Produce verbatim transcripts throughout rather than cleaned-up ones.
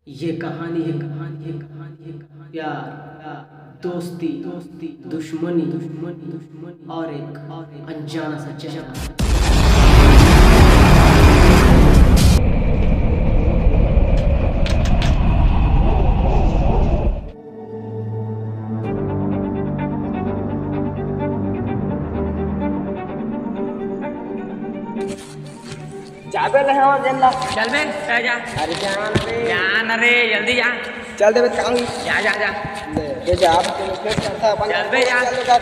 ये कहानी है, कहानी है, कहानी है, कहानी प्यार, दोस्ती, दोस्ती, दुश्मनी, दुश्मनी, दुश्मनी और एक, और एक अनजाना सा चेहरा। जाबे ले हो जेन ला। चल बे, जा, जा। अरे जान रे। जान रे, जल्दी जा। चल दे बे, काम। जा, जा, जा। ले, बे जा, आप तो फिर करता अपन। चल बे, जा। चल दे, जा।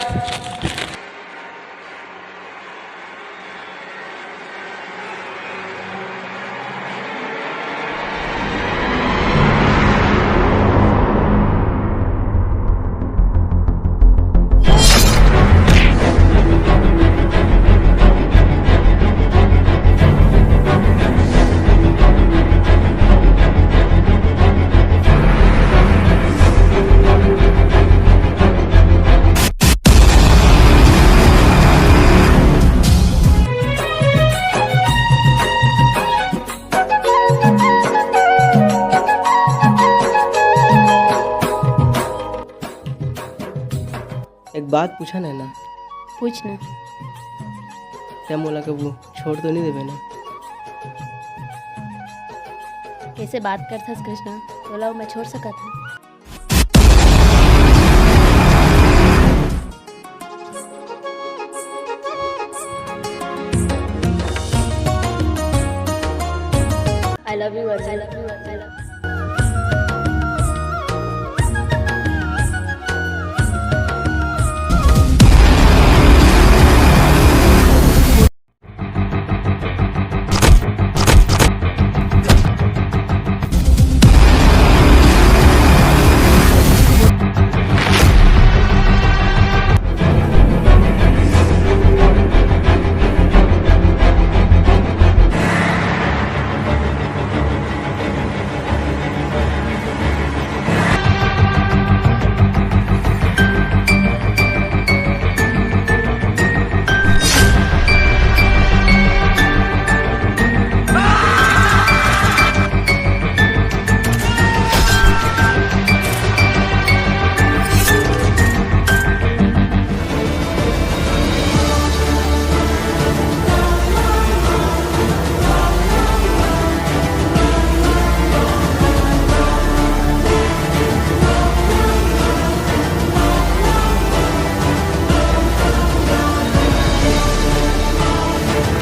एक बात पूछा नैना। पूछ ना। तैं मोला कभू छोड़ तो नहीं देबे ना? कैसे बात करथस कृष्णा? तोला मैं छोड़ सकत हूँ? I love you, Arjun. I love you, Arjun.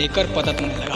एकर पता तो नहीं लगा।